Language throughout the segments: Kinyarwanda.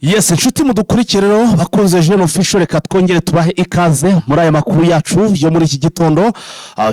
Yes, inshuti mudukurikire rero, bakunze Jeune Official, reka twongere tubahe ikaze muri aya makuru yacu yo muri iki gitondo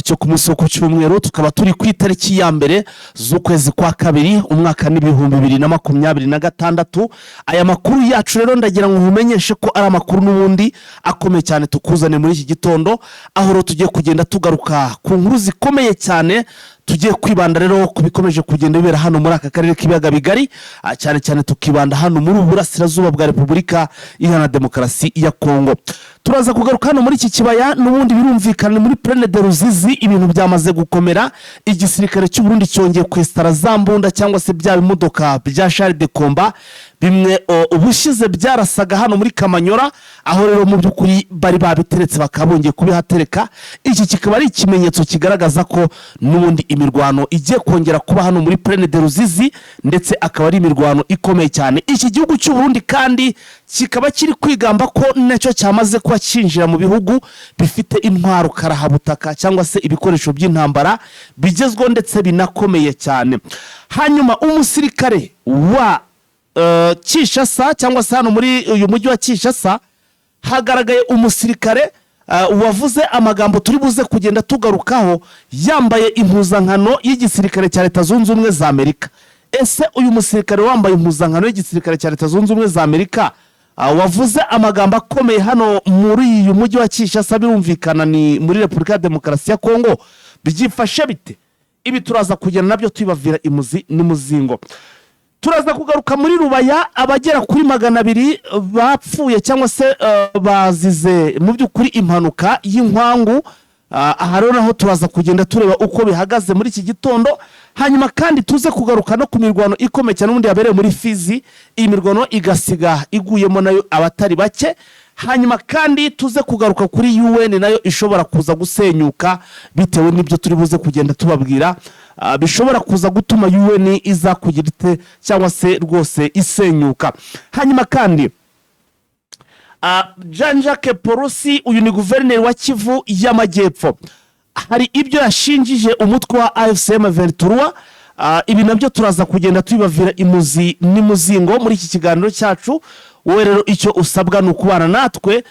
cyo ku munsi wo ku cyumweru. Tukaba turi ku itariki ya 1 z'ukwezi kwa kabiri, umwaka n'2026. Aya makuru yacu rero, ndagira ngo nkumenyeshe ko ari amakuru n'ubundi akomeye cyane tukuzane muri iki gitondo, aho rero tugiye kugenda tugaruka ku nkuru zikomeye cyane. Tugiye kwibanda rero ku bikomeje kugenda bibera hano muri aka karere k'ibiyaga bigari, cyane cyane tukibanda hano muri ubu burasirazuba bwa Repubulika Iharanira Demokarasi ya Kongo. Turaza kugaruka hano muri iki kibaya n'ubundi, birumvikana muri Plaine de Ruzizi ibintu byamaze gukomera. Igisirikare cy'u Burundi cyongeye kwesitara za mbunda cyangwa se bya bimodoka bya chars de combat bimwe ubushize byarasaga hano muri Kamanyora, aho rero mu by'ukuri bari babiteretse, bakaba bongeye kubihatereka. Iki kikaba ari ikimenyetso kigaragaza ko n'ubundi imirwano igiye kongera kuba hano muri Plaine de Ruzizi, ndetse akaba ari imirwano ikomeye cyane. Iki gihugu cy'u Burundi kandi kikaba kiri kwigamba ko nacyo cyamaze kuba cyinjira mu bihugu bifite intwaro karahabutaka cyangwa se ibikoresho by'intambara bigezweho ndetse binakomeye cyane. Hanyuma umusirikare wa Kinshasa, cyangwa se hano muri uyu mujyi wa Kinshasa hagaragaye umusirikare wavuze amagambo turi buze kugenda tugarukaho, yambaye impuzankano y'igisirikare cya Leta Zunze Ubumwe za Amerika. Ese uyu musirikare wambaye impuzankano y'igisirikare cya Leta Zunze Ubumwe za Amerika, wavuze amagambo akomeye hano muri uyu mujyi wa Kinshasa, birumvikana ni muri Repubulika ya Demokarasi ya Kongo, byifashe bite? Ibi turaza kugenda nabyo tubibavira imuzi n'umuzingo. Turaza kugaruka muri Rubaya, abagera kuri 200 bapfuye cyangwa se bazize mu by'ukuri impanuka y'inkwangu. Aha rero naho turaza kugenda tureba uko bihagaze muri iki gitondo. Hanyuma kandi tuze kugaruka no ku mirwano ikomeye cyane n'ubundi yabereye muri Fizi, iyi mirwano igasiga iguyemo nayo abatari bake. Hanyuma kandi tuze kugaruka kuri UN nayo ishobora kuza gusenyuka bitewe n'ibyo turi buze kugenda tubabwira, bishobora kuza gutuma UN iza kugira ite cyangwa se rwose isenyuka. Hanyuma kandi Jean Jacques Purusi, uyu ni guverineri wa Kivu y'Amajyepfo, hari ibyo yashinjije umutwe wa AFC M23. Ibi nabyo turaza kugenda tubibavira imuzi n'imuzingo muri iki kiganiro cyacu. Wowe rero icyo usabwa ni ukubana natwe,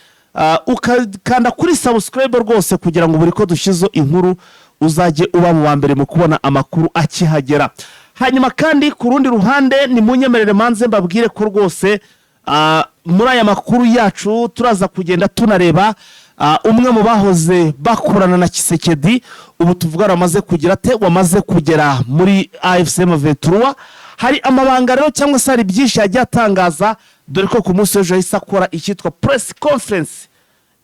ukakanda kuri subscribe rwose, kugira ngo buri ko dushyizeho inkuru uzajye uba mu wa mbere mu kubona amakuru akihagera. Hanyuma kandi ku rundi ruhande, ni munyemerere manze mbabwire ko rwose muri aya makuru yacu turaza kugenda tunareba umwe mu bahoze bakorana na Tshisekedi, ubu tuvugana wamaze kugira ate, wamaze kugera muri AFC M23. Hari amabanga rero cyangwa se hari byinshi yagiye atangaza, dore ko ku munsi w'ejo yahise akora icyitwa press conference.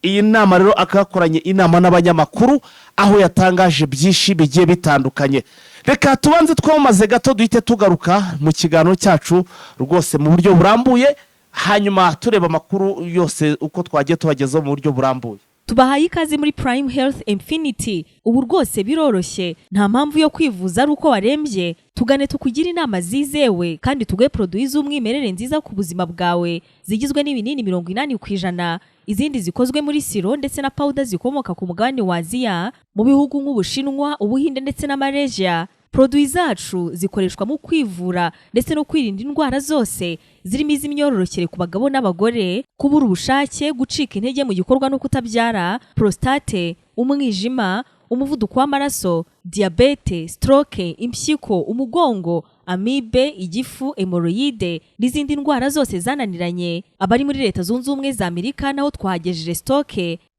Iyi nama rero akaba yakoranye inama n'abanyamakuru, aho yatangaje byinshi bigiye bitandukanye. Reka tubanze twamamaze gato, duhite tugaruka mu kiganiro cyacu rwose mu buryo burambuye, hanyuma tureba amakuru yose uko twagiye tubagezaho mu buryo burambuye. Tubahaye ikaze muri Prime Health Infinity. Ubu rwose biroroshye, nta mpamvu yo kwivuza ari uko warembye. Tugane tukugire inama zizewe kandi tuguhe produits z'umwimerere nziza ku buzima bwawe, zigizwe n'ibinini 80%, izindi zikozwe muri sirop ndetse na powder zikomoka ku mugabane wa Aziya, mu bihugu nk'Ubushinwa, Ubuhinde ndetse na Malaysia. Produits zacu zikoreshwa mu kwivura ndetse no kwirinda indwara zose, zirimo iz'imyororokere ku bagabo n'abagore, kubura ubushake, gucika intege mu gikorwa no kutabyara, prostate, umwijima, umuvuduko w'amaraso, diyabete, stroke, impyiko, umugongo, amibe, igifu, hémorroïdes n'izindi ndwara zose zananiranye. Abari muri Leta Zunze Ubumwe za Amerika naho twahagejeje stock.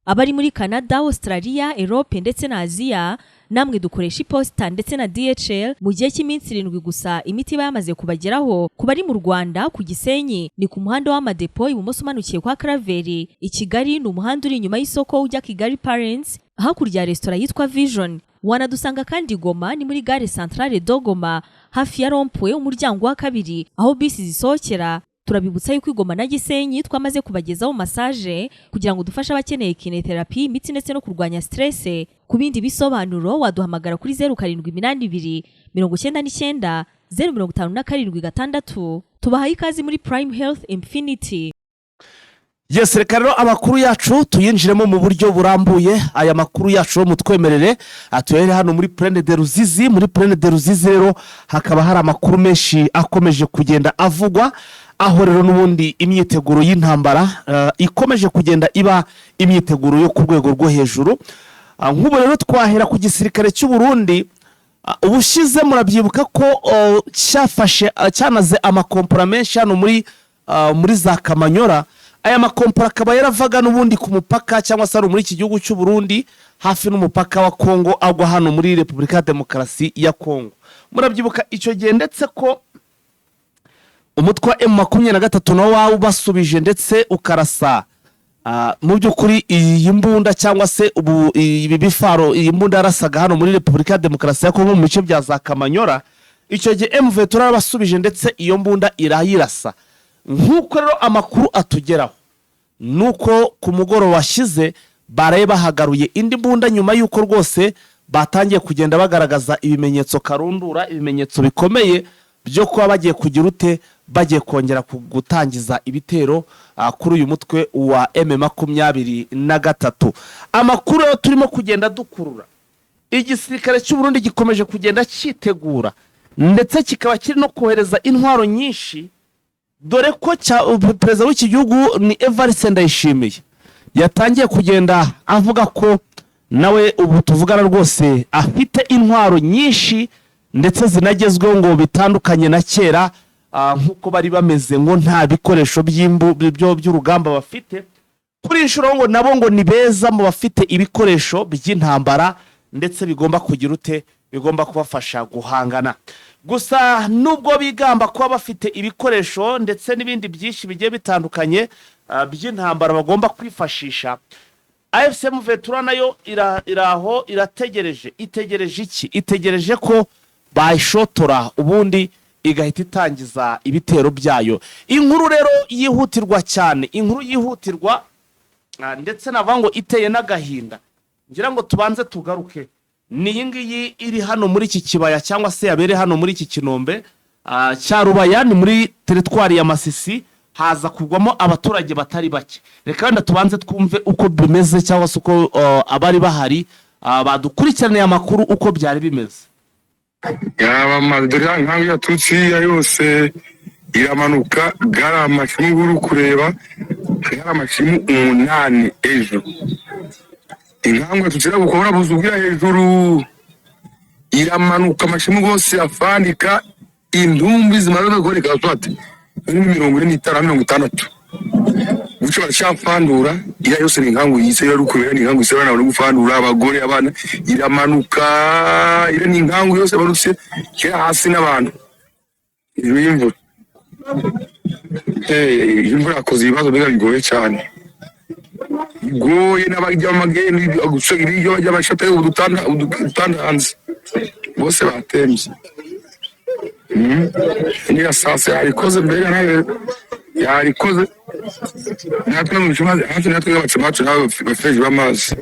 Abari muri Canada, Australia, Europe ndetse na Aziya, namwe dukoresha iposita ndetse na DHL. Mu gihe cy'iminsi 7 gusa imiti iba yamaze kubageraho. Ku bari mu Rwanda, ku Gisenyi ni ku muhanda w'Amadepo, ibumoso umanukiye kwa Karaveri. I Kigali ni umuhanda uri inyuma y'isoko ujya Kigali Parents, hakurya ya resitora yitwa Vision. Wanadusanga kandi Goma, ni muri gare Centrale de Goma, hafi ya rond-point, umuryango wa kabiri aho bisi zisohokera. Turabibutsa yuko i Goma na Gisenyi twamaze kubagezaho massage kugira ngo dufashe abakeneye kinésithérapie, imitsi ndetse no kurwanya stress. Ku bindi bisobanuro waduhamagara kuri 0782 990 576. Tubahaye ikaze muri Prime Health Infinity. Yes, reka rero amakuru yacu tuyinjiremo mu buryo burambuye. Aya makuru yacu mutwemerere tuyahere hano muri Plaine de Ruzizi. Muri Plaine de Ruzizi rero hakaba hari amakuru menshi akomeje kugenda avugwa, aho rero n'ubundi imyiteguro y'intambara ikomeje kugenda iba imyiteguro yo ku rwego rwo hejuru. Nk'ubu rero twahera ku gisirikare cy'u Burundi. Ubushize murabyibuka ko cyafashe, cyanaze amakompora menshi hano muri za Kamanyora. Aya makompora akaba yaravaga n'ubundi ku mupaka cyangwa se ari muri iki gihugu cy'u Burundi hafi n'umupaka wa Kongo, agwa hano muri Repubulika ya Demokarasi ya Kongo. Murabyibuka icyo gihe ndetse ko umutwe wa M23 nawo wawubasubije ndetse ukarasa mu by'ukuri iyi mbunda cyangwa se ubu ibi bifaro, iyi mbunda yarasaga hano muri Repubulika ya Demokarasi ya Kongo mu bice bya za Kamanyora. Icyo gihe M23 yarabasubije ndetse iyo mbunda irayirasa. Nk'uko rero amakuru atugeraho, nuko ku mugoroba washize baraye bahagaruye indi mbunda, nyuma y'uko rwose batangiye kugenda bagaragaza ibimenyetso karundura, ibimenyetso bikomeye byo kuba bagiye kugira ute, bagiye kongera gutangiza ibitero kuri uyu mutwe wa M23. Amakuru rero turimo kugenda dukurura, igisirikare cy'u Burundi gikomeje kugenda cyitegura ndetse kikaba kiri no kohereza intwaro nyinshi, dore ko perezida w'iki gihugu ni Evariste Ndayishimiye yatangiye kugenda avuga ko nawe ubu tuvugana rwose afite intwaro nyinshi ndetse zinagezweho, ngo bitandukanye na kera nk'uko bari bameze ngo nta bikoresho by'urugamba bafite. Kuri inshuro ngo nabo ngo ni beza mu bafite ibikoresho by'intambara ndetse bigomba kugira ute, bigomba kubafasha guhangana. Gusa nubwo bigamba kuba bafite ibikoresho ndetse n'ibindi byinshi bigiye bitandukanye by'intambara bagomba kwifashisha, AFC M23 nayo iraho irategereje. Itegereje iki? Itegereje ko bayishotora ubundi igahita itangiza ibitero byayo. Inkuru rero yihutirwa cyane, inkuru yihutirwa ndetse navuga ngo iteye n'agahinda, ngira ngo tubanze tugaruke, ni iyi ngiyi iri hano muri iki kibaya cyangwa se yabereye hano muri iki kinombe cya Rubaya, ni muri teritwari ya Masisi, haza kugwamo abaturage batari bake. Reka wenda tubanze twumve uko bimeze cyangwa se uko abari bahari badukurikiraniye amakuru uko byari bimeze. Yaba dore nkaho yaturutse iriya yose iramanuka, gari amashimu uri kureba, gari amashimu 8 ejo. Inkangu yaturutse gukora buzu bwira hejuru iramanuka, amashimu yose afandika, intumbi zimaze kuboneka swate 45, 60 guca baracafandura. Iriya yose ni inkangu yise iri kureba, ni inkangu yise abana bari gufandura, abagore, abana, iramanuka. Iriya ni inkangu yose barutse kera hasi n'abantu hejuru y'imvura. Imvura yakoze ibibazo mbega bigoye cyane, bigoye n'abajya amageni gusa ibiryo bajya bashata udutanda udutanda hanze bose batembye. Niya sasa yarikoze mbega nawe yarikoze natwe mu cyuma hafi natwe y'abacu nawe bafeje b'amazi.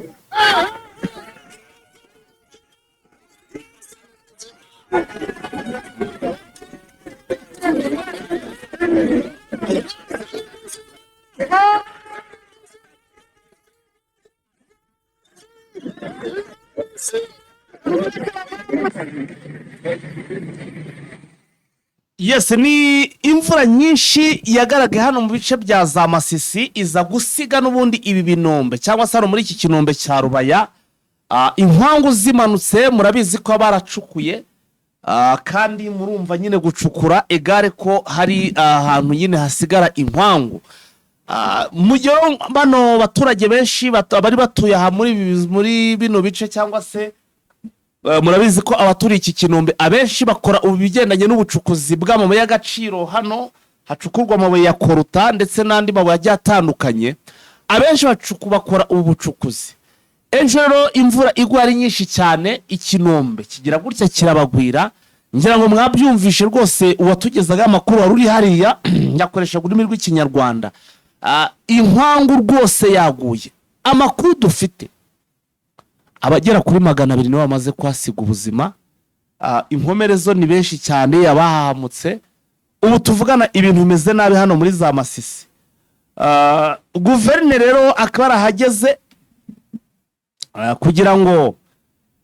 Yes, ni imvura nyinshi yagaragaye hano mu bice bya za Masisi, iza gusiga n'ubundi ibi binombe cyangwa se hano muri iki kinombe cya Rubaya. Inkangu zimanutse, murabizi ko baracukuye, kandi murumva nyine gucukura egare ko hari ahantu nyine hasigara inkwangu. Mu gihe bano baturage benshi bari batuye aha muri bino bice cyangwa se murabizi ko abaturiye iki kinombe abenshi bakora ubu bigendanye n'ubucukuzi bw'amabuye y'agaciro. Hano hacukurwa amabuye ya koruta ndetse n'andi mabuye agiye atandukanye, abenshi bakora ubu bucukuzi. Ejo rero imvura igwa ari nyinshi cyane, ikinombe kigira gutya kirabagwira. Ngira ngo mwabyumvishe rwose, uwatugezaga amakuru wari uri hariya yakoreshaga ururimi rw'Ikinyarwanda. Inkwangu rwose yaguye. Amakuru dufite, abagera kuri 200 nibo bamaze kuhasiga ubuzima. Inkomere zo ni benshi cyane abahahamutse. Ubu tuvugana ibintu bimeze nabi hano muri za Masisi. Guverineri rero akaba yarahageze kugira ngo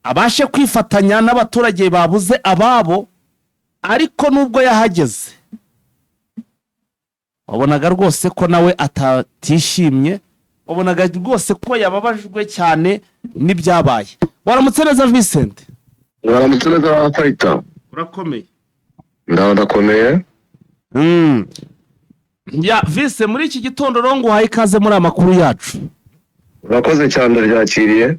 abashe kwifatanya n'abaturage babuze ababo. Ariko nubwo yahageze, wabonaga rwose ko nawe atatishimye, wabonaga rwose ko yababajwe cyane n'ibyabaye. Waramutse neza, Vincent? Mwaramutse neza, Fayita. Urakomeye? Ndaho, ndakomeye. Ya Vise, muri iki gitondo rero nguhaye ikaze muri aya makuru yacu. Urakoze cyane, ndaryakiriye.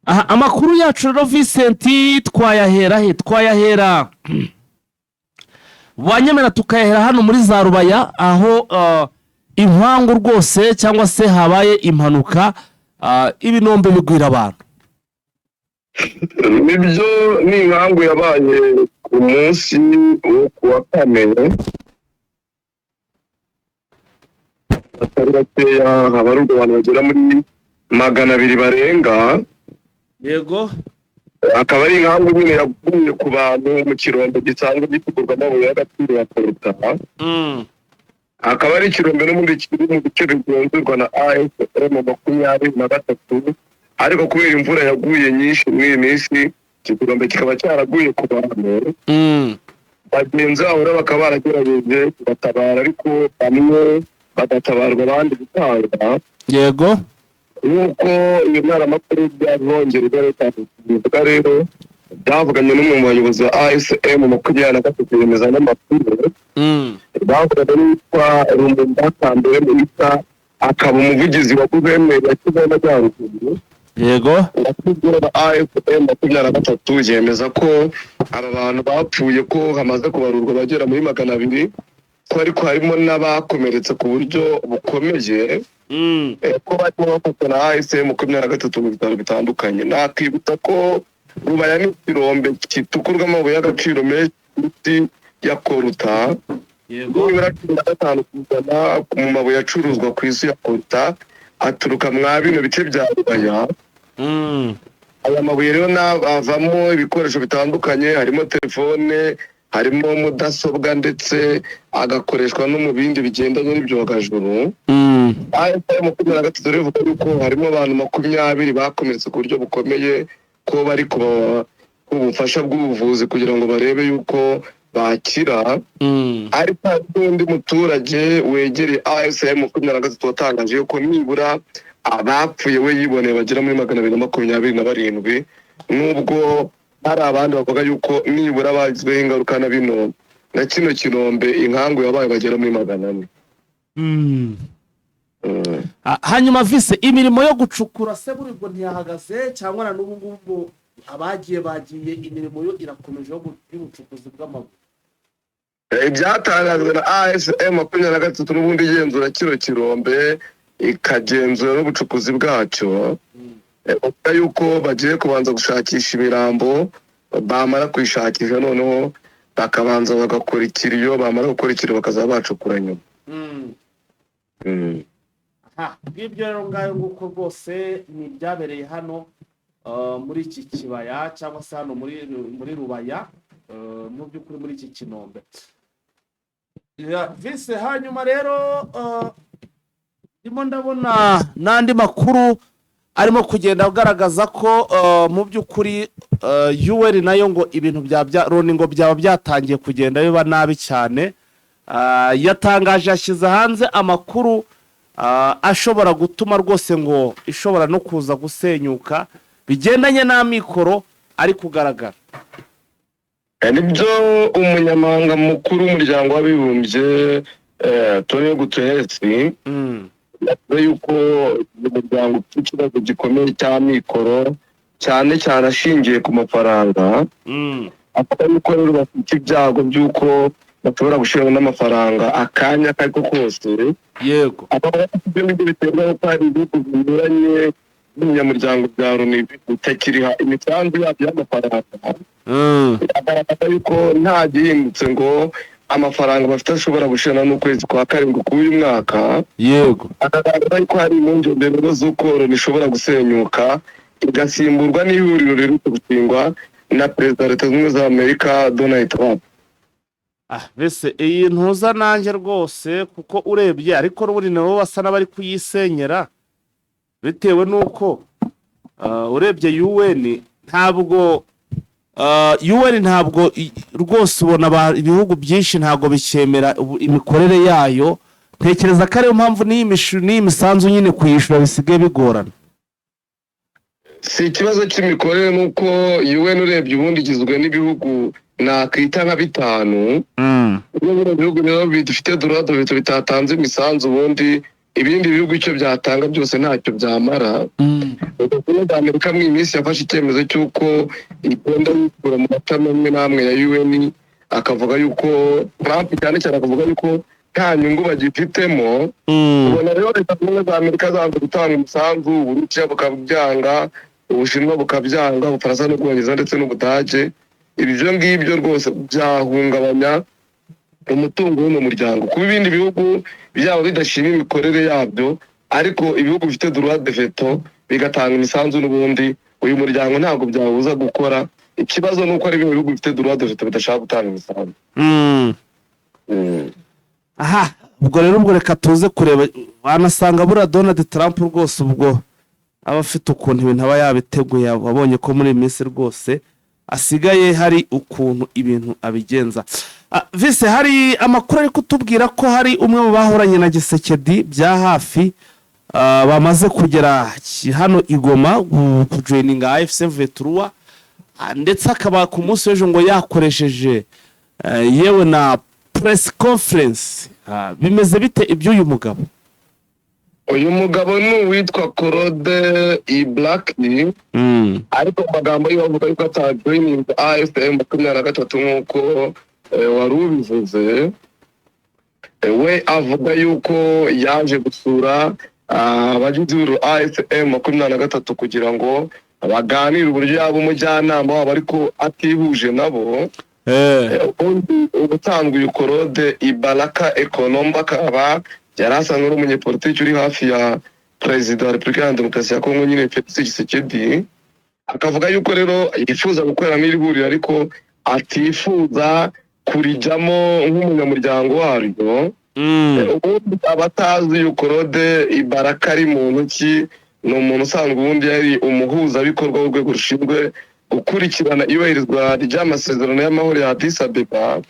Aha, amakuru yacu rero, Vincent, twayahera he? Twayahera, wanyemera tukayahera hano muri za Rubaya, aho inkangu rwose cyangwa se habaye impanuka, ibinombe bigwira abantu. Nibyo, ni inkangu yabaye ku munsi wo ku wa kane. Batari bakeya, habarurwa abantu bagera muri 200 barenga. Akaba ari inkangu nyine yaguye ku bantu mu kirombe gisanzwe gicukurwamo amabuye y'agaciro ya koruta. Akaba ari ikirombe n'ubundi kiri mu bice bigenzurwa na AFM 23, ariko kubera imvura yaguye nyinshi muri iyi minsi, iki kirombe kikaba cyaraguye ku bantu. Bagenzi babo rero bakaba baragerageje kubatabara, ariko bamwe bagatabarwa, abandi gutanga. Nk'uko iyo ntaramakuru by'Abongereza leta bivuga rero, byavuganye n'umwe mu bayobozi ba ASM 23, yemeza n'amakuru. Bavuganye n'uwitwa Rumumba Kambere Muhita, akaba umuvugizi wa guverineri ya Kivu y'Amajyaruguru. Nyakubahwa AFM 23 yemeza ko aba bantu bapfuye, ko hamaze kubarurwa bagera muri 200, ko ariko harimo n'abakomeretse ku buryo bukomeye, ko barimo bafatwa na ASM 23 mu bitaro bitandukanye. Nakwibutsa ko Rubaya ni ikirombe gitukurwamo amabuye y'agaciro menshi ya koruta. Nibura 15% mu mabuye acuruzwa ku isi ya koruta aturuka mwa bino bice bya Rubaya. Aya mabuye rero avamo ibikoresho bitandukanye, harimo telefone, harimo mudasobwa, ndetse agakoreshwa no mu bindi bigendanye n'ibyogajuru. AFM 23 rero ivuga yuko harimo abantu 20 bakomeretse ku buryo bukomeye, ko bari kubaha ubufasha bw'ubuvuzi kugira ngo barebe yuko bakira. Ariko hari n'undi muturage wegereye ASM 23 watangaje yuko nibura abapfuye we yiboneye bagera muri 227, nubwo hari abandi bavuga yuko nibura bagizweho ingaruka na bino na kino kirombe, inkangu yabaye, bagera muri 400. Hanyuma Vise, imirimo yo gucukura se buri ubwo ntiyahagaze, cyangwa na n'ubu ngubu abagiye bagiye, imirimo yo irakomeje y'ubucukuzi bw'amabuye? Ibyatangajwe na ASM 23 n'ubundi igenzura kino kirombe, ikagenzura n'ubucukuzi bwacyo, bavuga yuko bagiye kubanza gushakisha imirambo, bamara kuyishakisha noneho bakabanza bagakora ikiriyo, bamara gukora ikiriyo bakazaba bacukura nyuma. Aha, bw'ibyo rero, ngayo nguko rwose ni ibyabereye hano muri iki kibaya cyangwa se hano muri Rubaya, mu by'ukuri muri iki kinombe. Ya, Vise, hanyuma rero ndimo ndabona n'andi makuru arimo kugenda agaragaza ko mu by'ukuri UN nayo ngo ibintu bya Loni ngo byaba byatangiye kugenda biba nabi cyane. Yatangaje, yashyize hanze amakuru ashobora gutuma rwose ngo ishobora no kuza gusenyuka, bigendanye n'amikoro ari kugaragara. Nibyo, umunyamabanga mukuru w'Umuryango w'Abibumbye, Antonio Guterres, yavuze yuko uyu muryango ufite ikibazo gikomeye cy'amikoro, cyane cyane ashingiye ku mafaranga. Avuga yuko rero bafite ibyago by'uko bashobora gushiramo n'amafaranga akanya ako ariko kose. Avuga ko ibyo ngibyo biterwa n'uko hari ibihugu binyuranye by'umunyamuryango bya Loni bitakiriha imisanzu yabyo y'amafaranga. Agaragaza yuko nta gihindutse ngo amafaranga bafite ashobora gushirana n'ukwezi kwa karindwi k'uyu mwaka. Akagaragaza yuko hari impungenge rero z'uko Loni ishobora gusenyuka, igasimburwa n'ihuriro riherutse gushingwa na Perezida wa Leta Zunze Ubumwe za Amerika, Donald Trump. Mbese iyi ntuza nanjye rwose, kuko urebye ariko n'ubundi nabo basa n'abari kuyisenyera, bitewe n'uko urebye UN ntabwo UN ntabwo rwose ubona ibihugu byinshi ntabwo bicyemera imikorere yayo. Ntekereza ko ariyo mpamvu n'iyi misanzu nyine kuyishyura bisigaye bigorana. Si ikibazo cy'imikorere, ni uko UN urebye ubundi igizwe n'ibihugu nakwita nka bitanu. Iyo bino bihugu rero bifite droit de veto bitatanze imisanzu, ubundi ibindi bihugu icyo byatanga byose ntacyo byamara. Leta Zunze Ubumwe za Amerika muri iyi minsi yafashe icyemezo cy'uko igenda yikura mu mashami amwe n'amwe ya UN, akavuga yuko Trump cyane cyane akavuga yuko nta nyungu bagifitemo. Ubona rero Leta Zunze Ubumwe za Amerika zanze gutanga umusanzu, Uburusiya bukabyanga, Ubushinwa bukabyanga, Ubufaransa n'Ubwongereza ndetse n'Ubudage. Ibyo ngibyo rwose byahungabanya umutungo w'uno muryango, kuba ibindi bihugu byaba bidashima imikorere yabyo, ariko ibihugu bifite droit de veto bigatanga imisanzu, n'ubundi uyu muryango ntabwo byawubuza gukora. Ikibazo ni uko ari bimwe bihugu bifite droit de veto bidashaka gutanga imisanzu. Aha ubwo rero, ubwo reka tuze kureba, wanasanga buriya Donald Trump rwose ubwo aba afite ukuntu ibintu aba yabiteguye, wabonye ko muri iyi minsi rwose asigaye hari ukuntu ibintu abigenza. Vise, hari amakuru ari kutubwira ko hari umwe mu bahoranye na Tshisekedi bya hafi, bamaze kugera hano i Goma kujoininga AFC M23, ndetse akaba ku munsi w'ejo ngo yakoresheje yewe na press conference. Bimeze bite iby'uyu mugabo? Uyu mugabo ni uwitwa Claude Ibrahim, ariko mu magambo ye bavuga yuko atajoininze AFC M23 nk'uko wari ubivuze. We avuga yuko yaje gusura abagize uru AFC M23 kugira ngo baganire uburyo yaba umujyanama wabo, ariko atihuje nabo. Ubundi ubusanzwe uyu Claude Ibaraka Ekolomba akaba yari asanzwe ari umunyepolitiki uri hafi ya Perezida wa Repubulika ya Demokarasi ya Kongo nyine, Felix Tshisekedi. Akavuga yuko rero yifuza gukorera n'iri huriro, ariko atifuza kurijyamo nk'umunyamuryango waryo. Ubundi abatazi uyu Claude Ibaraka ari muntu ki, ni umuntu usanzwe ubundi yari umuhuzabikorwa w'urwego rushinzwe gukurikirana iyubahirizwa ry'amasezerano y'amahoro ya Addis Abeba,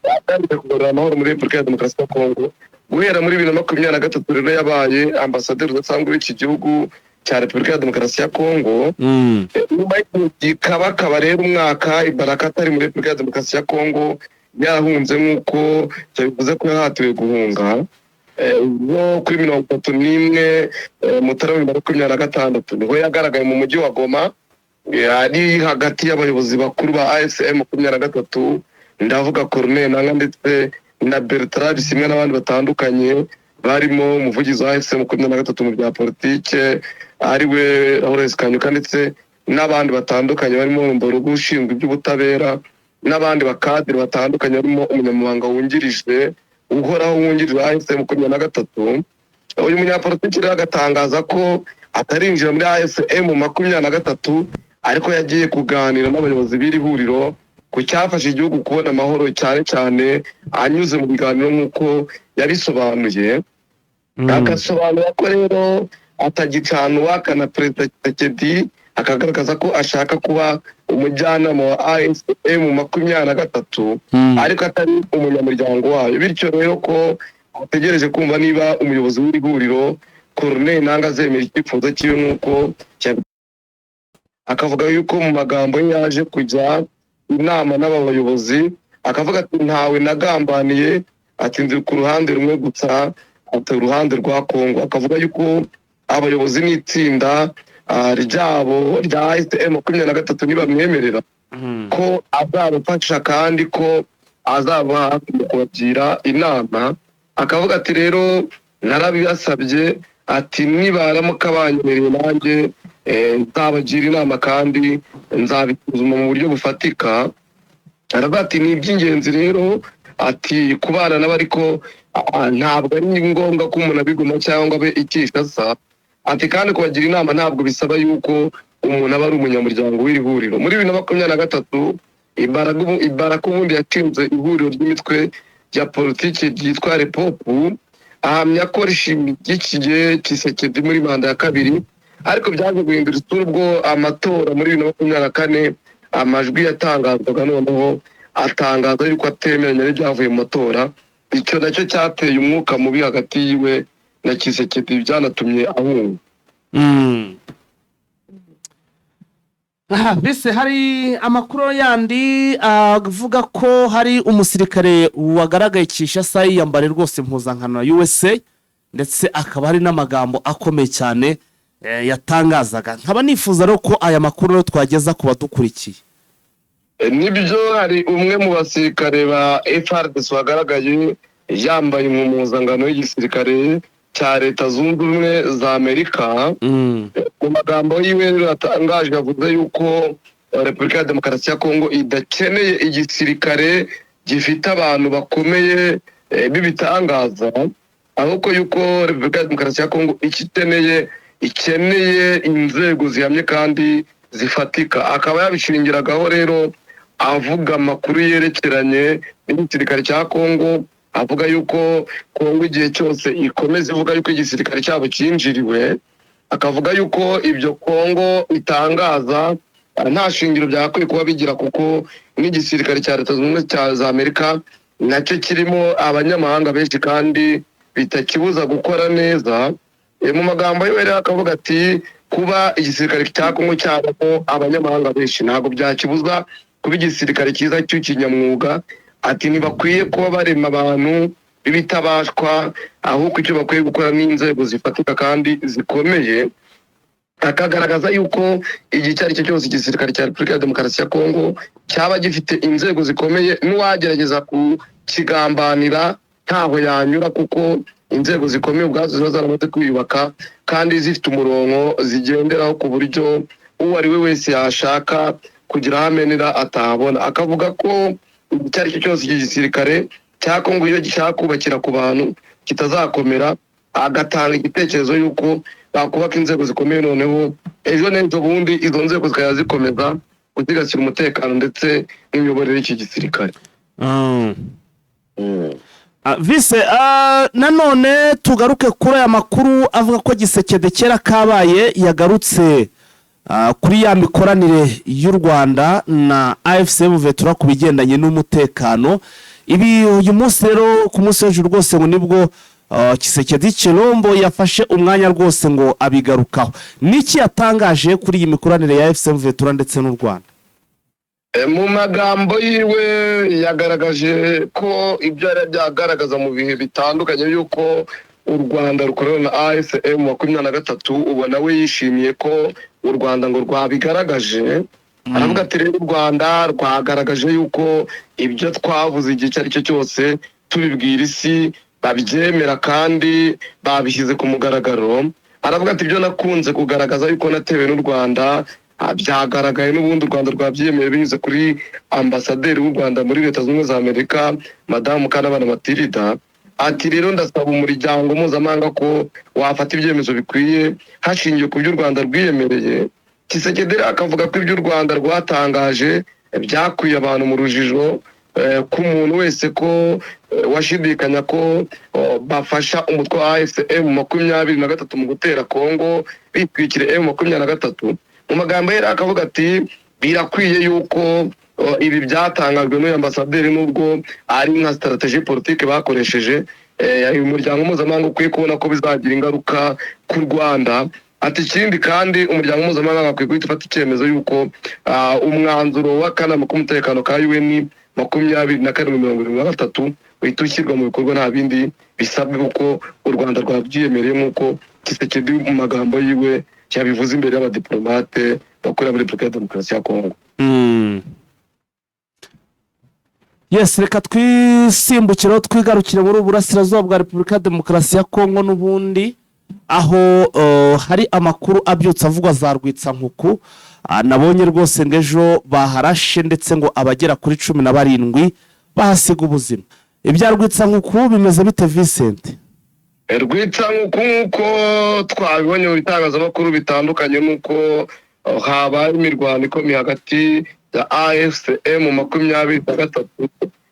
yatangiye kugarura amahoro muri Repubulika ya Demokarasi ya Kongo guhera muri 2023. Rero yabaye ambasaderi udasanzwe w'iki gihugu cya Repubulika ya Demokarasi ya Kongo. Nyuma y'igihe gikabakaba rero umwaka Ibaraka atari muri Repubulika ya Demokarasi ya Kongo, yarahunze nk'uko yabivuze ko yahatiwe guhunga. Ubwo kuri 31 Mutarama 2026 niho yagaragaye mu mujyi wa Goma, ari hagati y'abayobozi bakuru ba AFC M23, ndavuga Corneille Nanga ndetse na Bertrand Bisimwa n'abandi batandukanye, barimo umuvugizi wa AFC M23 mu bya politike ariwe Lawrence Kanyuka, ndetse n'abandi batandukanye barimo Mborugu ushinzwe iby'ubutabera, n'abandi bakadiri batandukanye barimo umunyamabanga wungirije uhoraho wungirije wa AFC M23. Uyu munyapolitiki rero agatangaza ko atarinjira muri AFC M23, ariko yagiye kuganira n'abayobozi b'iri huriro ku cyafasha igihugu kubona amahoro, cyane cyane anyuze mu biganiro nk'uko yabisobanuye. Agasobanura ko rero atagicana uwaka na Perezida Tshisekedi, akagaragaza ko ashaka kuba umujyanama wa AFC M23, ariko atari umunyamuryango wayo. Bityo rero ko ategereje kumva niba umuyobozi w'iri huriro Corneille Nanga azemera icyifuzo cyiwe nk'uko akavuga yuko mu magambo ye yaje kujya inama n'aba bayobozi, akavuga ati: "Ntawe nagambaniye," ati: "Nzi ku ruhande rumwe gusa," ati: "uruhande rwa Kongo." Akavuga yuko abayobozi n'itsinda ryabo rya AFC M23 nibamwemerera ko azabafasha kandi ko azaba hafi mu kubagira inama. Akavuga ati: "Rero narabibasabye," ati: "nibaramuka banyemereye nanjye nzabagira inama kandi nzabisuzuma mu buryo bufatika." Aravuga ati: "Ni iby'ingenzi rero," ati, "kubana nabo, ariko ntabwo ari ngombwa ko umuntu abiguma cyangwa abe i Kinshasa," ati: "kandi kubagira inama ntabwo bisaba yuko umuntu aba ari umunyamuryango w'iri huriro." Muri 2023. Ibaraka ubundi yatsinze ihuriro ry'imitwe ya politiki ryitwa Repopu, ahamya ko rishyigikiye Tshisekedi muri manda ya kabiri, ariko byaje guhindura isura ubwo amatora muri 2024 amajwi yatangazwaga, noneho atangaza yuko atemeranya n'ibyavuye mu matora. Icyo nacyo cyateye umwuka mubi hagati yiwe na Tshisekedi, byanatumye ahunga. Aha, bise hari amakuru yandi avuga ko hari umusirikare wagaragaye Kinshasa yiyambariye rwose impuzankano ya USA, ndetse akaba hari n'amagambo akomeye cyane yatangazaga. Nkaba nifuza rero ko aya makuru rero twageza ku badukurikiye. Nibyo, hari umwe mu basirikare ba FARDC wagaragaye yambaye impuzankano y'igisirikare cya Leta Zunze Ubumwe za Amerika. Mu magambo yiwe rero yatangaje, yavuze yuko Repubulika ya Demokarasi ya Kongo idakeneye igisirikare gifite abantu bakomeye b'ibitangaza, ahubwo yuko Repubulika ya Demokarasi ya Kongo icyo ikeneye, ikeneye inzego zihamye kandi zifatika. Akaba yabishingiragaho rero avuga amakuru yerekeranye n'igisirikare cya Kongo, avuga yuko Kongo igihe cyose ikomeza ivuga yuko igisirikare cyabo cyinjiriwe, akavuga yuko ibyo Kongo itangaza nta shingiro byakwiye kuba bigira, kuko n'igisirikare cya Leta Zunze Ubumwe za Amerika nacyo kirimo abanyamahanga benshi kandi bitakibuza gukora neza. Mu magambo yiwe rero akavuga ati kuba igisirikare cya Kongo cyabamo abanyamahanga benshi ntabwo byakibuza kuba igisirikare cyiza cy'ikinyamwuga. Ati ntibakwiye kuba barema abantu b'ibitabashwa, ahubwo icyo bakwiye gukora ni inzego zifatika kandi zikomeye. Akagaragaza yuko igihe icyo ari cyo cyose igisirikare cya Repubulika ya Demokarasi ya Kongo cyaba gifite inzego zikomeye, n'uwagerageza kukigambanira ntaho yanyura, kuko inzego zikomeye ubwazo ziba zaramaze kwiyubaka kandi zifite umurongo zigenderaho, ku buryo uwo ari we wese yashaka kugira aho amenera atahabona. Akavuga ko icyo ari cyo cyose iki gisirikare cya Kongo iyo gishaka kubakira ku bantu kitazakomera, agatanga igitekerezo y'uko bakubaka inzego zikomeye, noneho ejo n'ejo bundi izo nzego zikajya zikomeza gusigasira umutekano ndetse n'imiyoborere y'iki gisirikare. Vise, nanone tugaruke kuri aya makuru avuga ko Tshisekedi kera kabaye yagarutse kuri ya mikoranire y'u Rwanda na AFC M23 ku bigendanye n'umutekano. Ibi uyu munsi rero, ku munsi w'ejo rwose, ngo nibwo Tshisekedi Tshilombo yafashe umwanya rwose ngo abigarukaho. Niki yatangaje kuri iyi mikoranire ya AFC M23 ndetse n'u Rwanda? Mu magambo yiwe yagaragaje ko ibyo yari byagaragaza mu bihe bitandukanye yuko u Rwanda rukorana na AFC M23, ubona we yishimiye ko u Rwanda ngo rwabigaragaje. Aravuga ati rero u Rwanda rwagaragaje yuko ibyo twavuze igihe icyo ari cyo cyose tubibwira isi babyemera kandi babishyize ku mugaragaro. Aravuga ati ibyo nakunze kugaragaza yuko natewe n'u Rwanda byagaragaye, n'ubundi u Rwanda rwabyemeye binyuze kuri ambasaderi w'u Rwanda muri Leta Zunze Ubumwe za Amerika, Madamu Mukantabana Mathilda. Ati rero ndasaba umuryango mpuzamahanga ko wafata ibyemezo bikwiye hashingiwe ku byo u Rwanda rwiyemereye. Tshisekedi rero akavuga ko ibyo u Rwanda rwatangaje byakwiye abantu mu rujijo, ku muntu wese ko washidikanya ko bafasha umutwe wa AFC M23 mu gutera Kongo bitwikira M23. Mu magambo ye rero akavuga ati birakwiye yuko ibi byatangajwe n'uyu ambasaderi, nubwo ari nka stratégie politique bakoresheje, uyu muryango mpuzamahanga ukwiye kubona ko bizagira ingaruka ku Rwanda. Ati ikindi kandi umuryango mpuzamahanga akwiye guhita ufata icyemezo yuko umwanzuro w'akanama k'umutekano ka UN 2773 uhita ushyirwa mu bikorwa nta bindi bisabwe, kuko u Rwanda rwabyiyemereye, nk'uko Tshisekedi mu magambo yiwe yabivuze imbere y'abadiplomate bakorera muri Repubulika ya Demokarasi ya Kongo. Yes, reka twisimbukireho twigarukire muri uburasirazuba bwa Repubulika ya Demokarasi ya Kongo n'ubundi, aho hari amakuru abyutse avugwa za Rwitsankuku. Nabonye rwose ngo ejo baharashe, ndetse ngo abagera kuri 17 bahasiga ubuzima. Ibya Rwitsankuku bimeze bite, Vincent? Rwitsankuku, nk'uko twabibonye mu bitangazamakuru bitandukanye, nuko Habaye imirwano ikomeye hagati ya AFC M23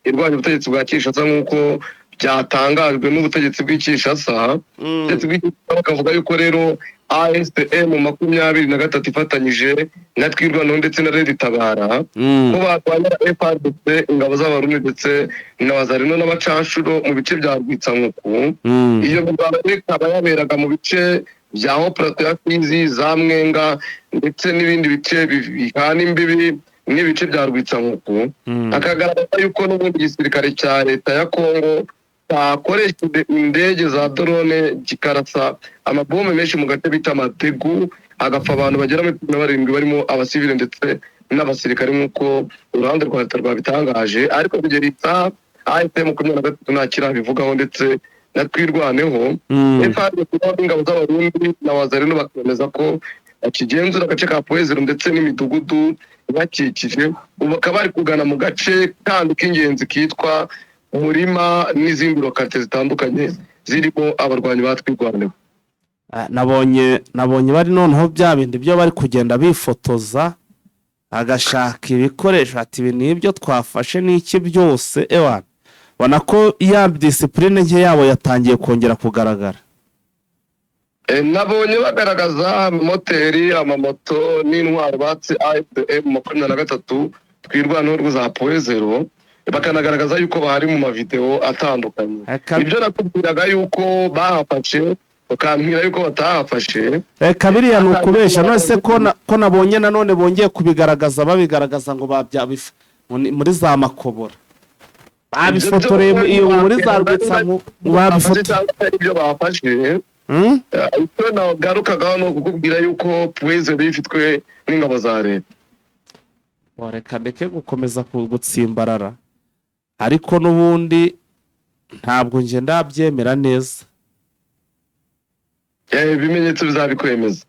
irwanya ubutegetsi bwa Kinshasa, nk'uko byatangajwe n'ubutegetsi bw'i Kinshasa. Ubutegetsi bw'i Kinshasa bakavuga yuko rero AFC M23 ifatanyije na Twirwaneho ndetse na Red Tabara ko barwanya FARDC, ingabo z'Abarundi ndetse na Wazalendo n'abacanshuro mu bice bya Rwitsankuku. Iyo mirwano ikaba yaberaga mu bice bya Haut Plateau ya Fizi, za Mwenga ndetse n'ibindi bice bihana imbibi n'ibice bya Rwitsankuku. Hakagaragaza yuko n'ubundi igisirikare cya leta ya Kongo cyakoresheje indege za drone kikarasa amabombe menshi mu gace bita Madegu, hagapfa abantu bagera muri 17 barimo abasivile ndetse n'abasirikare, nk'uko uruhande rwa leta rwabitangaje. Ariko kugera isaha AFC 23 nta kirabivugaho ndetse na Twirwaneho. FARDC, ingabo z'Abarundi na Wazalendo bakemeza ko bakigenzura agace ka Point Zéro ndetse n'imidugudu ibakikije. Ubu bakaba bari kugana mu gace kandi k'ingenzi kitwa Murima n'izindi localité zitandukanye zirimo abarwanyi ba Twirwaneho. Nabonye bari noneho bya bindi byo bari kugenda bifotoza, agashaka ibikoresho, ati ibi ni ibyo twafashe n'iki byose. Ewana, ubona ko ya discipline nke yabo yatangiye kongera kugaragara. Nabonye bagaragaza amamoteri, amamoto n'intwaro batse AFC 23 Twirwaneho za Point Zéro, bakanagaragaza yuko bahari mu mavideo atandukanye. Ibyo nakubwiraga yuko bahafashe, bakambwira yuko batahafashe. Reka, biriya ni ukubeshya. None se ko nabonye nanone bongeye kubigaragaza, babigaragaza ngo muri za Makobora babifotoreye iyo muri za Rwitsanku babifoto Cyangwa atari ibyo bafashe. Icyo nagarukagaho ni ukukubwira yuko Point Zéro ifitwe n'ingabo za leta. Bo, reka ndeke gukomeza gutsimbarara, ariko n'ubundi ntabwo njye ndabyemera neza. Ibimenyetso bizabikwemeza.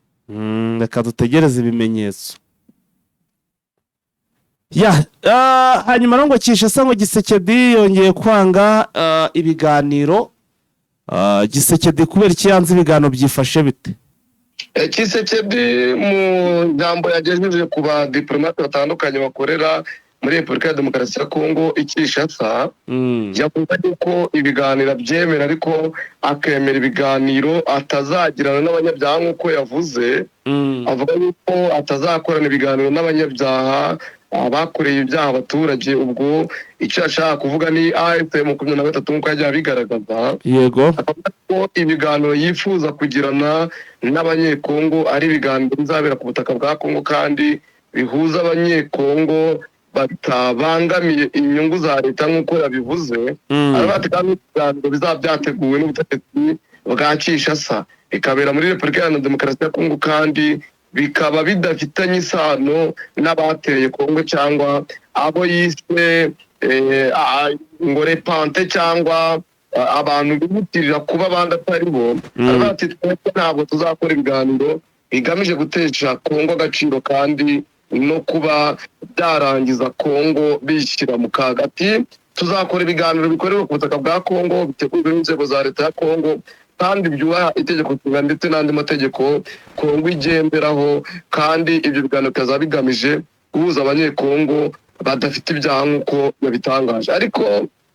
Reka dutegereze ibimenyetso ya. Hanyuma rero ngo Kinshasa, ngo Tshisekedi yongeye kwanga ibiganiro. Tshisekedi kubera iki yanze ibiganiro? Byifashe bite? Tshisekedi mu jambo yagejeje ku badiplomate batandukanye bakorera muri Repubulika ya Demokarasi ya Kongo i Kinshasa, yavuze yuko ibiganiro abyemera, ariko akemera ibiganiro atazagirana n'abanyabyaha, nk'uko yavuze. Avuga yuko atazakorana ibiganiro n'abanyabyaha, abakoreye ibyaha abaturage. Ubwo icyo yashaka kuvuga ni AFC 23, nk'uko yagiye abigaragaza. Akavuga ko ibiganiro yifuza kugirana n'Abanyekongo ari ibiganiro bizabera ku butaka bwa Kongo kandi bihuza Abanyekongo batabangamiye inyungu za leta, nk'uko yabivuze. Aravuga ati kandi ibiganiro bizaba byateguwe n'ubutegetsi bwa Kinshasa, bikabera muri Repubulika Iharanira Demokarasi ya Kongo, kandi bikaba bidafitanye isano n'abateye Kongo cyangwa abo yise ngo repentis cyangwa abantu biyitirira kuba abandi atari bo. Aravuga ati twebwe ntabwo tuzakora ibiganiro bigamije gutesha Kongo agaciro kandi no kuba byarangiza Kongo bishyira mu kaga. Ati tuzakora ibiganiro bikorewe ku butaka bwa Kongo, bitegurwe n'inzego za leta ya Kongo kandi byubaha itegeko nshinga ndetse n'andi mategeko Kongo igenderaho, kandi ibyo biganiro bikazaba bigamije guhuza Abanyekongo badafite ibyaha, nk'uko yabitangaje. Ariko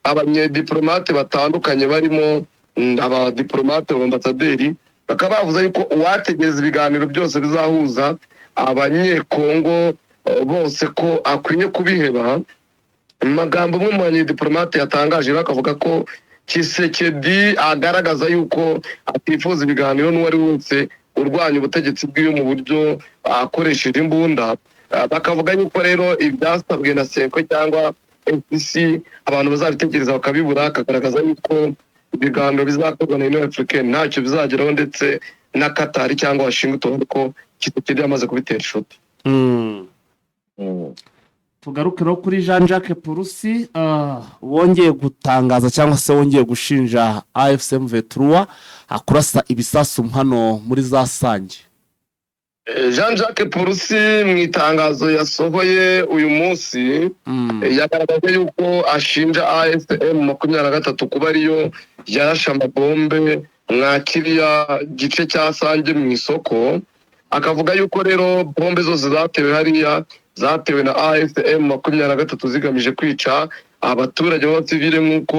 abanyediplomate batandukanye barimo abadiplomate, abambasaderi, bakaba bavuze yuko uwategereza ibiganiro byose bizahuza Abanyekongo bose ko akwiye kubiheba. Mu magambo umwe mu banyediplomate yatangaje rero, akavuga ko Tshisekedi agaragaza yuko atifuza ibiganiro n'uwo ari we wese urwanya ubutegetsi bwiwe mu buryo akoresheje imbunda. Bakavuga yuko rero ibyasabwe na CENCO cyangwa FCC abantu bazabitekereza bakabibura. Akagaragaza yuko ibiganiro bizakorwa na Union Africaine ntacyo bizageraho, ndetse na Qatar cyangwa Washington, ko Tshisekedi yamaze kubitera inshuti. Tugaruke rero kuri Jean Jacques Purusi, wongeye gutangaza cyangwa se wongeye gushinja AFC M23 kurasa ibisasu hano muri za Sange. Jean Jacques Purusi mu itangazo yasohoye uyu munsi yagaragaje yuko ashinja AFC M23 kuba ariyo yarashe amabombe mwa kiriya gice cya Sange mu isoko. Akavuga yuko rero bombe zose zatewe hariya zatewe na AFM 23 zigamije kwica abaturage b'abasivile, nk'uko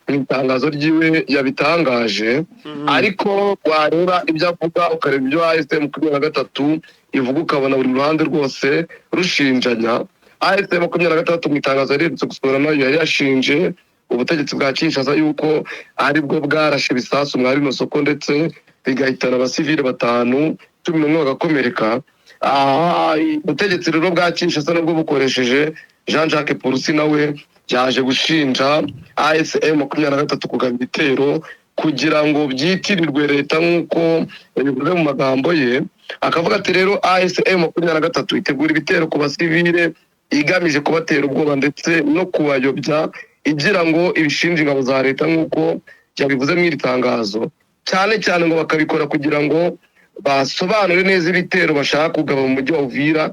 mu itangazo ryiwe yabitangaje. Ariko wareba ibyo avuga, ukareba ibyo AFM 23 ivuga, ukabona buri ruhande rwose rushinjanya. AFM 23 mu itangazo yari gusohora nayo yari yashinje ubutegetsi bwa Kinshasa yuko aribwo bwarashe ibisasu muri rino soko, ndetse bigahitana abasivile batanu, 11 bagakomereka. Aha ubutegetsi rero bwa Kinshasa nabwo bukoresheje Jean Jacques Purusi, nawe yaje gushinja ASM 23 kugaba ibitero kugira ngo byitirirwe leta, nk'uko yabivuze mu magambo ye. Akavuga ati rero ASM 23 itegura ibitero ku basivile igamije kubatera ubwoba ndetse no kubayobya, igira ngo ibishinja ingabo za leta, nk'uko yabivuze mu iri tangazo. Cyane cyane ngo bakabikora kugira ngo basobanure neza ibitero bashaka kugaba mu mujyi wa Uvira,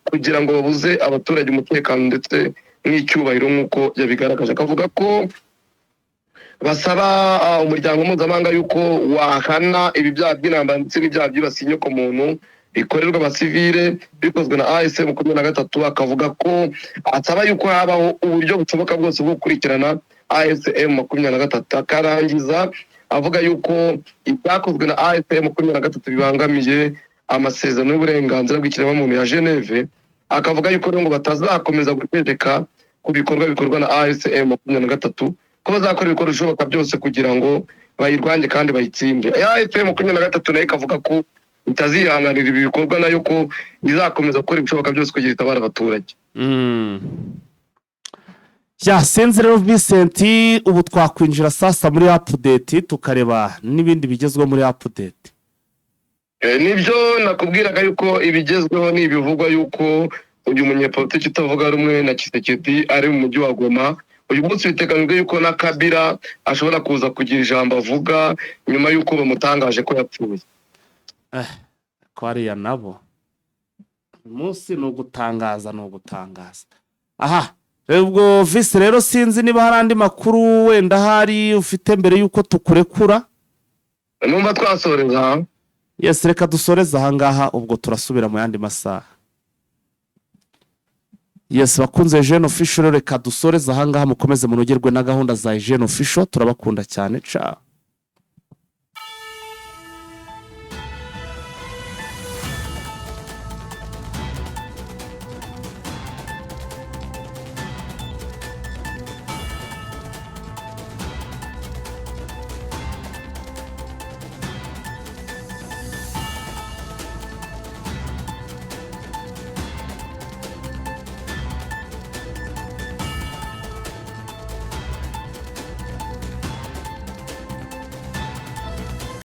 kugira ngo babuze abaturage umutekano ndetse n'icyubahiro, nk'uko yabigaragaje. Akavuga ko basaba umuryango mpuzamahanga yuko wahana ibi byaha by'intambara ndetse n'ibyaha byibasiye inyokomuntu bikorerwa abasivile bikozwe na ASM 23. Akavuga ko asaba yuko habaho uburyo bushoboka bwose bwo gukurikirana ASM 23. Akarangiza avuga yuko ibyakozwe na ASM 23 bibangamiye amasezerano y'uburenganzira bw'ikiremwamuntu ya Geneve. Akavuga yuko rero ngo batazakomeza gutegeka ku bikorwa bikorwa na ASM 23, ko bazakora ibikorwa bishoboka byose kugira ngo bayirwanye kandi bayitsinde. AFM 23 nayo ikavuga ko itazihanganira ibi bikorwa, nayo ko izakomeza gukora ibishoboka byose kugira itabara abaturage. Ya, sinzi rero Vincent, ubu twakwinjira sasa muri update, tukareba n'ibindi bigezweho muri update. Nibyo nakubwiraga yuko ibigezweho ni ibivugwa yuko uyu munyepolitiki utavuga rumwe na Tshisekedi ari mu mujyi wa Goma uyu munsi. Biteganyijwe yuko na Kabila ashobora kuza kugira ijambo avuga nyuma yuko bamutangaje ko yapfuye. Ko hariya nabo uyu munsi ni ugutangaza, ni ugutangaza aha. Ubwo visi rero, sinzi niba hari andi makuru wenda ahari ufite mbere y'uko tukurekura. Numva twasoreza. Yes, reka dusoreze ahangaha, ubwo turasubira mu yandi masaha. Yes, bakunze Jene Official, reka dusoreze ahangaha. Mukomeze munogerwe na gahunda za Jene Official. Turabakunda cyane, ciao.